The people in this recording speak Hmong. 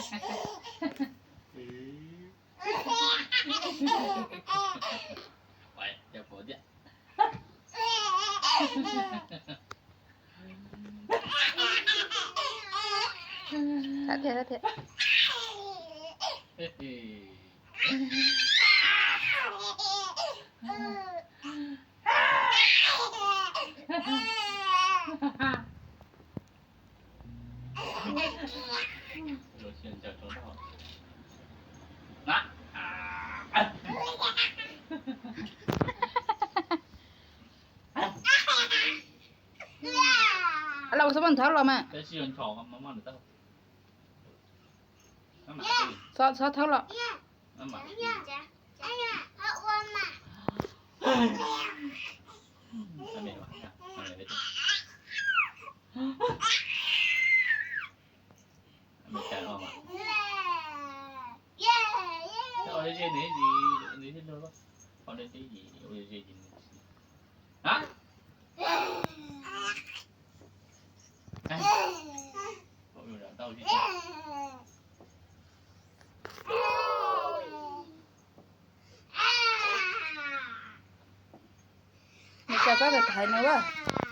Ua cas pom thiab. Thab thiab, thab thiab. Los xub nthawb los mas. Xov, xov thawb los. Nws tso tsob tais thaiv nws ua.